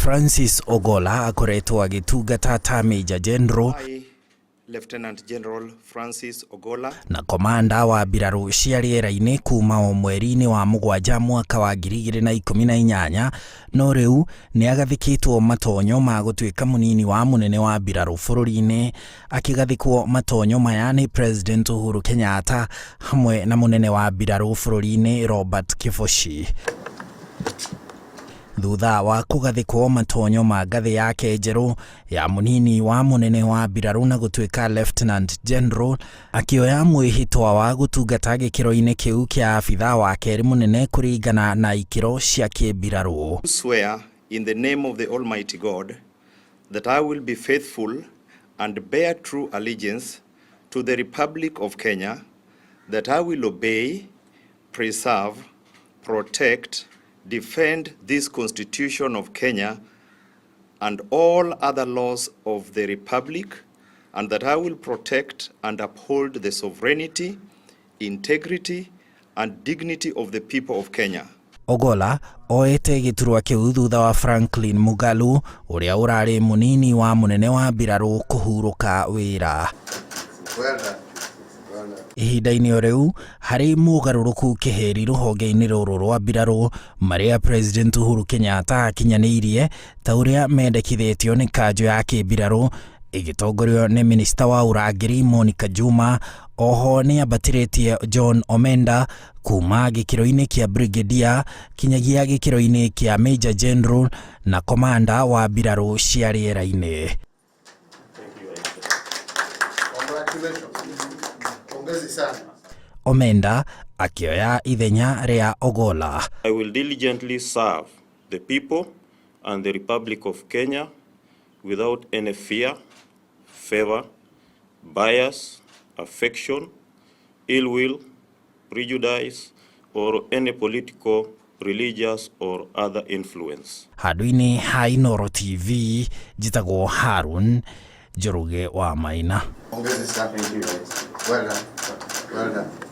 Francis Ogola akoretwo agĩtungata ta Major General I, Lieutenant General Francis Ogola, na komanda wa mbirarũ cia rĩera-inĩ kuma o mweri-inĩ wa mũgwanja mwaka wa 2018, no rĩu nĩ agathĩkĩtwo matonyo ma gũtuĩka mũnini wa mũnene wa mbirarũ bũrũri-inĩ. Akĩgathĩkwo matonyo maya nĩ President Uhuru Kenyatta hamwe na mũnene wa mbirarũ bũrũri-inĩ Robert Kĩboci. Thutha wa kũgathĩkwo matonyo ma ngathĩ yake njerũ ya mũnini wa mũnene wa mbirarũ na gũtuĩka Lieutenant General, akĩoya mwĩhĩtwa wa gũtungata gĩkĩro-inĩ kĩu kĩa abithaa wa kerĩ mũnene kũringana na ikĩro cia kĩmbirarũ. Swear in the name of the Almighty God that I will be faithful and bear true allegiance to the Republic of Kenya, that I will obey, preserve, protect, defend this Constitution of Kenya and all other laws of the Republic, and that I will protect and uphold the sovereignty, integrity, and dignity of the people of Kenya. Ogola oete gĩturwa kĩu thutha wa Franklin Mugalu ũrĩa ũrarĩ mũnini wa mũnene wa mbirarũ kũhurũka wĩra. Well done. Well done. Ihinda-inĩ o rĩu harĩ mũgarũrũku kĩhĩri rũhonge-inĩ rũrũ rwa mbirarũ marĩa President Uhuru Kenyatta akinyanĩirie ta ũrĩa mendekithĩtio nĩ kanjũ ya kĩmbirarũ ĩgĩtongorio nĩ minista wa ũrangĩri Monica Juma. Oho nĩ ambatĩrĩtie John Omenda kuma gĩkĩro-inĩ kĩa brigadier kinyagia gĩkĩro-inĩ kĩa Major General na komanda wa mbirarũ cia rĩera-inĩ. Congratulations. Pongezi sana. Omenda akĩoya ithenya rĩa Ogola. I will diligently serve the people and the Republic of Kenya without any fear, favor, bias, affection, ill will, prejudice, or any political, religious, or other influence. Handũ-inĩ ha Inoro TV, njĩtagwo Harun Njoroge wa Maina. Pongezi sana. Well done. Well done.